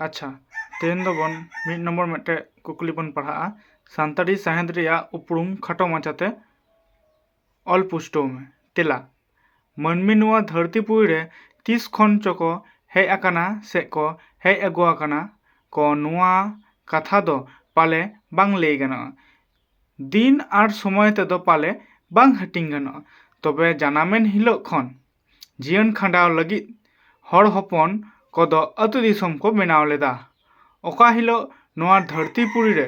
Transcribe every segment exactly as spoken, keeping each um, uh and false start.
ᱟᱪᱪᱷᱟ, ᱛᱮᱦᱮᱧ ᱫᱚᱵᱚᱱ ᱢᱤᱫ ᱱᱚᱢᱵᱚᱨ ᱢᱤᱫᱴᱮᱡ ᱠᱩᱠᱞᱤ ᱵᱚᱱ ᱯᱟᱲᱦᱟᱜᱼᱟ, ᱥᱟᱱᱛᱟᱲᱤ ᱥᱟᱶᱦᱮᱫ ᱨᱮᱭᱟᱜ ᱩᱯᱨᱩᱢ ᱠᱷᱟᱴᱚ ᱢᱟᱪᱷᱟᱛᱮ ᱚᱞ ᱯᱩᱥᱴᱟᱹᱣ ᱢᱮ᱾ ᱛᱮᱞᱟ: ᱢᱟᱹᱱᱢᱤ ᱱᱚᱣᱟ ᱫᱷᱟᱹᱨᱛᱤ ᱯᱩᱨᱤ ᱨᱮ ᱛᱤᱥ ᱠᱷᱚᱱ ᱪᱚᱠᱚ ᱦᱮᱡ ᱟᱠᱟᱱᱟ ᱥᱮ ᱠᱚ ᱦᱮᱡ ᱟᱹᱜᱩ ᱟᱠᱟᱱᱟ ᱠᱚ, ᱱᱚᱣᱟ ᱠᱟᱛᱷᱟ ᱫᱚ ᱯᱟᱞᱮ ᱵᱟᱝ ᱞᱟᱹᱭ ᱜᱟᱱᱚᱜᱼᱟ᱾ ᱫᱤᱱ ᱟᱨ ᱥᱚᱢᱚᱭ ᱛᱮᱫᱚ ᱯᱟᱞᱮ ᱵᱟᱝ ᱦᱟᱹᱴᱤᱧ ᱜᱟᱱᱚᱜᱼᱟ᱾ ᱛᱚᱵᱮ ᱡᱟᱱᱟᱢᱮᱱ ᱦᱤᱞᱳᱜ ᱠᱷᱚᱱ ᱡᱤᱭᱚᱱ ᱠᱷᱟᱸᱰᱟᱣ ᱞᱟᱹᱜᱤᱫ ᱦᱚᱲ ᱦᱚᱯᱚᱱ ᱠᱚᱫᱚ ᱟᱹᱛᱩ ᱫᱤᱥᱚᱢ ᱠᱚ ᱵᱮᱱᱟᱣ ᱞᱮᱫᱟ᱾ ᱚᱠᱟ ᱦᱤᱞᱳᱜ ᱱᱚᱣᱟ ᱫᱷᱟᱹᱨᱛᱤ ᱯᱩᱨᱤ ᱨᱮ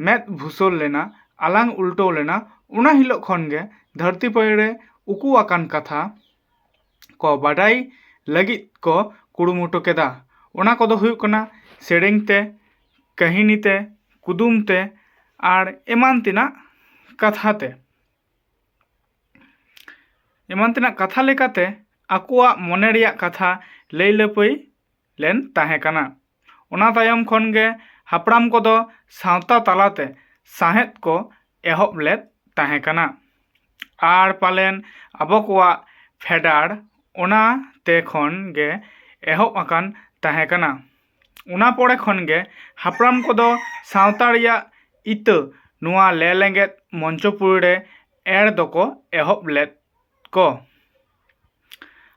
ᱢᱮᱫ ᱵᱷᱩᱥᱟᱹᱞ ᱞᱮᱱᱟ, ᱟᱞᱟᱝ ᱩᱞᱴᱟᱹᱣ ᱞᱮᱱᱟ, ᱚᱱᱟ ᱦᱤᱞᱳᱜ ᱠᱷᱚᱱ ᱜᱮ ᱫᱷᱟᱹᱨᱛᱤ ᱯᱩᱨᱤ ᱨᱮ ᱩᱠᱩ ᱟᱠᱟᱱ ᱠᱟᱛᱷᱟ ᱠᱚ ᱵᱟᱰᱟᱭ ᱞᱟᱹᱜᱤᱫ ᱠᱚ ᱠᱩᱨᱩᱢᱩᱴᱩ ᱠᱮᱫᱟ᱾ ᱚᱱᱟ ᱠᱚᱫᱚ ᱦᱩᱭᱩᱜ ᱠᱟᱱᱟ ᱥᱮᱨᱮᱧ ᱛᱮ, ᱠᱟᱹᱦᱱᱤ ᱛᱮ, ᱠᱩᱫᱩᱢ ᱛᱮ ᱟᱨ ᱮᱢᱟᱱ ᱛᱮᱱᱟᱜ ᱠᱟᱛᱷᱟ ᱛᱮ᱾ ᱮᱢᱟᱱ ᱛᱮᱱᱟᱜ ᱠᱟᱛᱷᱟ ᱞᱮᱠᱟᱛᱮ ᱟᱠᱚᱣᱟᱜ ᱢᱚᱱᱮ ᱨᱮᱭᱟᱜ ᱠᱟᱛᱷᱟ ᱞᱟᱹᱭ ᱞᱟᱹᱯᱟᱹᱭ ᱞᱮᱱ ᱛᱟᱦᱮᱸ ᱠᱟᱱᱟ᱾ ᱚᱱᱟ ᱛᱟᱭᱚᱢ ᱠᱷᱚᱱ ᱜᱮ ᱦᱟᱯᱲᱟᱢ ᱠᱚᱫᱚ ᱥᱟᱶᱛᱟ ᱛᱟᱞᱟᱛᱮ ᱥᱟᱶᱦᱮᱫ ᱠᱚ ᱮᱦᱚᱵ ᱞᱮᱫ ᱛᱟᱦᱮᱸ ᱠᱟᱱᱟ᱾ ᱟᱨ ᱯᱟᱞᱮᱱ ᱟᱵᱚ ᱠᱚᱣᱟᱜ ᱯᱷᱮᱰᱟᱨ ᱚᱱᱟ ᱛᱮ ᱠᱷᱚᱱ ᱜᱮ ᱮᱦᱚᱵ ᱟᱠᱟᱱ ᱛᱟᱦᱮᱸ ᱠᱟᱱᱟ᱾ ᱚᱱᱟ ᱯᱚᱨᱮ ᱠᱷᱚᱱ ᱜᱮ ᱦᱟᱯᱲᱟᱢ ᱠᱚᱫᱚ ᱥᱟᱶᱛᱟ ᱨᱮᱭᱟᱜ ᱤᱛᱟᱹ, ᱱᱚᱣᱟ ᱞᱮᱞᱮᱸᱜᱮᱫ ᱢᱚᱧᱪᱚᱯᱩᱨᱤ ᱨᱮ ᱮᱲ ᱫᱚᱠᱚ ᱮᱦᱚᱵ ᱞᱮᱫ ᱠᱚ᱾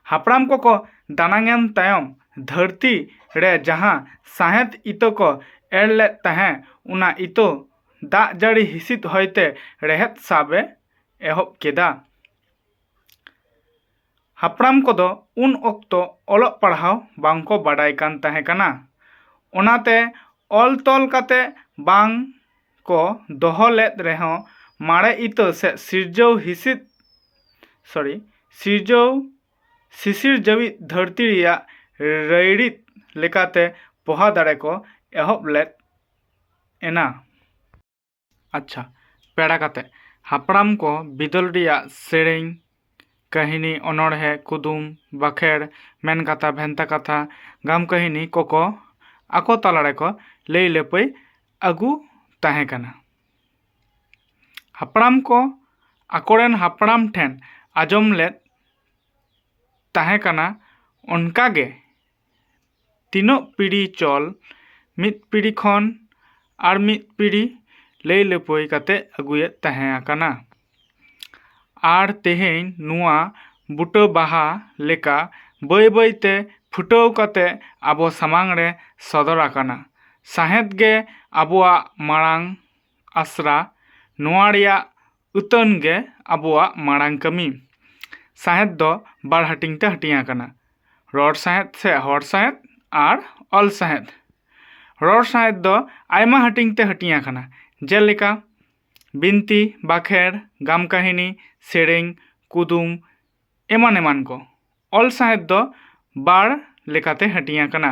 ᱦᱟᱯᱲᱟᱢ ᱠᱚᱠᱚ ᱫᱟᱱᱟᱝ ᱮᱱ ᱛᱟᱭᱚᱢ ᱫᱷᱟᱹᱨᱛᱤ ᱨᱮ ᱡᱟᱦᱟᱸ ᱥᱟᱦᱮᱸᱫ ᱤᱛᱟᱹ ᱠᱚ ᱮᱲ ᱞᱮᱫ ᱛᱟᱦᱮᱸ, ᱚᱱᱟ ᱤᱛᱟᱹ ᱫᱟᱜ ᱡᱟᱹᱲᱤ ᱦᱤᱥᱤᱫ ᱦᱚᱭᱛᱮ ᱨᱮᱦᱮᱫ ᱥᱟᱵ ᱮ ᱮᱦᱚᱵ ᱠᱮᱫᱟ᱾ ᱦᱟᱯᱲᱟᱢ ᱠᱚᱫᱚ ᱩᱱ ᱚᱠᱛᱚ ᱚᱞᱚᱜ ᱯᱟᱲᱦᱟᱣ ᱵᱟᱝ ᱠᱚ ᱵᱟᱰᱟᱭ ᱠᱟᱱ ᱛᱟᱦᱮᱸ ᱠᱟᱱᱟ᱾ ᱚᱱᱟᱛᱮ ᱚᱞ ᱛᱚᱞ ᱠᱟᱛᱮ ᱵᱟᱝ ᱠᱚ ᱫᱚᱦᱚ ᱞᱮᱫ ᱨᱮᱦᱚᱸ, ᱢᱟᱨᱮ ᱤᱛᱟᱹ ᱥᱮ ᱥᱤᱨᱡᱟᱹᱣ ᱦᱤᱥᱤᱫ, ᱥᱚᱨᱤ, ᱥᱤᱨᱡᱟᱹᱣ ᱥᱤᱥᱤᱨ ᱡᱟᱹᱣᱤᱫ ᱫᱷᱟᱹᱨᱛᱤ ᱨᱮᱭᱟᱜ ᱨᱟᱹᱭᱨᱤᱛ ᱞᱮᱠᱟᱛᱮ ᱯᱚᱦᱟ ᱫᱟᱲᱮ ᱠᱚ ᱮᱦᱚᱵ ᱞᱮᱫ ᱮᱱᱟ᱾ ᱟᱪᱪᱷᱟ, ᱯᱮᱲᱟ ᱠᱟᱛᱮ ᱦᱟᱯᱲᱟᱢ ᱠᱚ ᱵᱤᱫᱟᱹᱞ ᱨᱮᱭᱟᱜ ᱥᱮᱨᱮᱧ, ᱠᱟᱹᱦᱱᱤ, ᱚᱱᱚᱬᱦᱮ, ᱠᱩᱫᱩᱢ, ᱵᱟᱠᱷᱮᱲ, ᱢᱮᱱ ᱠᱟᱛᱷᱟ, ᱵᱷᱮᱱᱛᱟ ᱠᱟᱛᱷᱟ, ᱜᱟᱢ ᱠᱟᱹᱦᱱᱤ ᱠᱚᱠᱚ ᱟᱠᱚ ᱛᱟᱞᱟ ᱨᱮᱠᱚ ᱞᱟᱹᱭ ᱞᱟᱹᱯᱟᱹᱭ ᱟᱹᱜᱩ ᱛᱟᱦᱮᱸ ᱠᱟᱱᱟ᱾ ᱦᱟᱯᱲᱟᱢ ᱠᱚ ᱟᱠᱚᱨᱮᱱ ᱦᱟᱯᱲᱟᱢ ᱴᱷᱮᱱ ᱟᱸᱡᱚᱢ ᱞᱮᱫ ᱛᱟᱦᱮᱸ ᱠᱟᱱᱟ, ᱚᱱᱠᱟ ᱜᱮ ᱛᱤᱱᱟᱹᱜ ᱯᱤᱲᱦᱤ ᱪᱚᱞ, ᱢᱤᱫ ᱯᱤᱲᱦᱤ ᱠᱷᱚᱱ ᱟᱨ ᱢᱤᱫ ᱯᱤᱲᱦᱤ ᱞᱟᱹᱭ ᱞᱟᱹᱯᱟᱹᱭ ᱠᱟᱛᱮ ᱟᱹᱜᱩᱭᱮᱫ ᱛᱟᱦᱮᱸ ᱟᱠᱟᱱᱟ᱾ ᱟᱨ ᱛᱮᱦᱮᱧ ᱱᱚᱣᱟ ᱵᱩᱴᱟᱹ ᱵᱟᱦᱟ ᱞᱮᱠᱟ ᱵᱟᱹᱭ ᱵᱟᱹᱭ ᱛᱮ ᱯᱷᱩᱴᱟᱹᱣ ᱠᱟᱛᱮ ᱟᱵᱚ ᱥᱟᱢᱟᱝ ᱨᱮ ᱥᱚᱫᱚᱨ ᱟᱠᱟᱱᱟ᱾ ᱥᱟᱶᱦᱮᱫ ᱜᱮ ᱟᱵᱚᱣᱟᱜ ᱢᱟᱲᱟᱝ ᱟᱥᱨᱟ, ᱱᱚᱣᱟ ᱨᱮᱭᱟᱜ ᱩᱛᱟᱹᱱ ᱜᱮ ᱟᱵᱚᱣᱟᱜ ᱢᱟᱲᱟᱝ ᱠᱟᱹᱢᱤ᱾ ᱥᱟᱶᱦᱮᱫ ᱫᱚ ᱵᱟᱨ ᱦᱟᱹᱴᱤᱧ ᱛᱮ ᱦᱟᱹᱴᱤᱧ ᱟᱠᱟᱱᱟ, ᱨᱚᱲ ᱥᱟᱶᱦᱮᱫ ᱥᱮ ᱦᱚᱲ ᱥᱟᱶᱦᱮᱫ ᱟᱨ ᱚᱞ ᱥᱟᱶᱦᱮᱫ᱾ ᱨᱚᱲ ᱥᱟᱶᱦᱮᱫ ᱫᱚ ᱟᱭᱢᱟ ᱦᱟᱹᱴᱤᱧ ᱛᱮ ᱦᱟᱹᱴᱤᱧ ᱟᱠᱟᱱᱟ, ᱡᱮᱞᱮᱠᱟ ᱵᱤᱱᱛᱤ, ᱵᱟᱠᱷᱮᱲ, ᱜᱟᱢ ᱠᱟᱹᱦᱱᱤ, ᱥᱮᱨᱮᱧ, ᱠᱩᱫᱩᱢ, ᱮᱢᱟᱱ ᱮᱢᱟᱱ ᱠᱚ᱾ ᱚᱞ ᱥᱟᱶᱦᱮᱫ ᱫᱚ ᱵᱟᱨ ᱞᱮᱠᱟᱛᱮ ᱦᱟᱹᱴᱤᱧ ᱟᱠᱟᱱᱟ,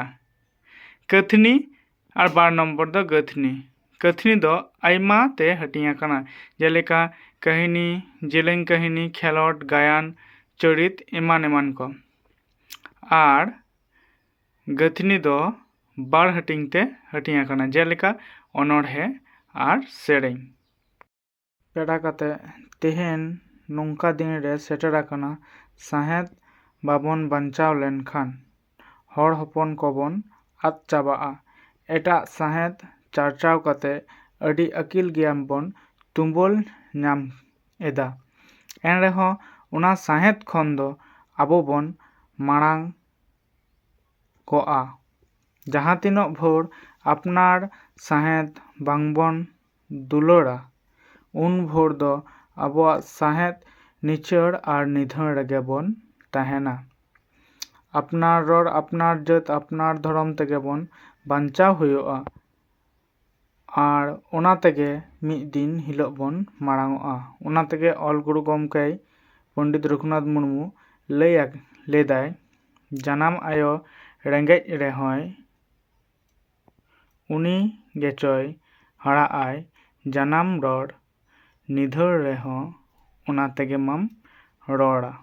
ᱠᱟᱹᱛᱷᱱᱤ ᱟᱨ ᱵᱟᱨ ᱱᱚᱢᱵᱚᱨ ᱫᱚ ᱜᱟᱹᱛᱷᱱᱤ᱾ ᱠᱟᱹᱛᱷᱱᱤ ᱫᱚ ᱟᱭᱢᱟ ᱛᱮ ᱦᱟᱹᱴᱤᱧ ᱟᱠᱟᱱᱟ, ᱡᱮᱞᱮᱠᱟ ᱠᱟᱹᱦᱱᱤ, ᱡᱮᱞᱮᱧ ᱠᱟᱹᱦᱱᱤ, ᱠᱷᱮᱞᱚᱸᱰ, ᱜᱟᱭᱟᱱ, ᱪᱚᱨᱤᱛ, ᱮᱢᱟᱱ ᱮᱢᱟᱱ ᱠᱚ᱾ ᱟᱨ ᱜᱟᱹᱛᱷᱱᱤ ᱫᱚ ᱵᱟᱨ ᱦᱟᱹᱴᱤᱧ ᱛᱮ ᱦᱟᱹᱴᱤᱧ ᱟᱠᱟᱱᱟ, ᱡᱮᱞᱮᱠᱟ ᱚᱱᱚᱬᱦᱮ ᱟᱨ ᱥᱮᱨᱮᱧ᱾ ᱯᱮᱲᱟ ᱠᱟᱛᱮ, ᱛᱮᱦᱮᱧ ᱱᱚᱝᱠᱟ ᱫᱤᱱ ᱨᱮ ᱥᱮᱴᱮᱨ ᱟᱠᱟᱱᱟ, ᱥᱟᱶᱦᱮᱫ ᱵᱟᱵᱚᱱ ᱵᱟᱧᱪᱟᱣ ᱞᱮᱱᱠᱷᱟᱱ ᱦᱚᱲ ᱦᱚᱯᱚᱱ ᱠᱚᱵᱚᱱ ᱟᱫ ᱪᱟᱵᱟᱜᱼᱟ᱾ ᱮᱴᱟᱜ ᱥᱟᱶᱦᱮᱫ ᱪᱟᱨᱪᱟᱣ ᱠᱟᱛᱮ ᱟᱹᱰᱤ ᱟᱹᱠᱤᱞ ᱜᱮᱭᱟᱱ ᱵᱚᱱ ᱛᱩᱢᱟᱹᱞ ᱧᱟᱢ ᱮᱫᱟ᱾ ᱮᱱ ᱨᱮᱦᱚᱸ ᱚᱱᱟ ᱥᱟᱶᱦᱮᱫ ᱠᱷᱚᱱ ᱫᱚ ᱟᱵᱚ ᱵᱚᱱ ᱢᱟᱲᱟᱝ ᱠᱚᱜᱼᱟ᱾ ᱡᱟᱦᱟᱸ ᱛᱤᱱᱟᱹᱜ ᱵᱷᱳᱨ ᱟᱯᱱᱟᱨ ᱥᱟᱶᱦᱮᱫ ᱵᱟᱝᱵᱚᱱ ᱫᱩᱞᱟᱹᱲᱟ, ᱩᱱ ᱵᱷᱳᱨ ᱫᱚ ᱟᱵᱚᱣᱟᱜ ᱥᱟᱶᱦᱮᱫ ᱱᱤᱪᱟᱹᱲ ᱟᱨ ᱱᱤᱫᱷᱟᱹᱱ ᱨᱮᱜᱮ ᱵᱚᱱ ᱛᱟᱦᱮᱱᱟ᱾ ᱟᱯᱱᱟᱨ ᱨᱚᱲ, ᱟᱯᱱᱟᱨ ᱡᱟᱹᱛ, ᱟᱯᱱᱟᱨ ᱫᱷᱚᱨᱚᱢ ᱛᱮᱜᱮ ᱵᱚᱱ ᱵᱟᱧᱪᱟᱣ ᱦᱩᱭᱩᱜᱼᱟ᱾ ᱟᱨ ᱚᱱᱟ ᱛᱮᱜᱮ ᱢᱤᱫ ᱫᱤᱱ ᱦᱤᱞᱳᱜ ᱵᱚᱱ ᱢᱟᱲᱟᱝ ᱚᱜᱼᱟ᱾ ᱚᱱᱟ ᱛᱮᱜᱮ ᱚᱞ ᱜᱩᱨᱩ ᱜᱚᱢᱠᱮ ᱯᱚᱱᱰᱤᱛ ᱨᱚᱜᱷᱩᱱᱟᱛᱷ ᱢᱩᱨᱢᱩ ᱞᱟᱹᱭ ᱟᱠ-, ᱞᱮᱫᱟᱭ, "ᱡᱟᱱᱟᱢ ᱟᱭᱳ ᱨᱮᱸᱜᱮᱡ ᱨᱮᱦᱚᱸᱭ, ᱩᱱᱤ ᱜᱮᱪᱚᱭ ᱦᱟᱨᱟᱜ ᱟᱭ ᱡᱟᱱᱟᱢ ᱨᱚᱲ, ᱱᱤᱫᱷᱟᱹᱱ ᱨᱮᱦᱚᱸ ᱚᱱᱟ ᱛᱮᱜᱮ ᱢᱟᱢ ᱨᱚᱲᱟ᱾"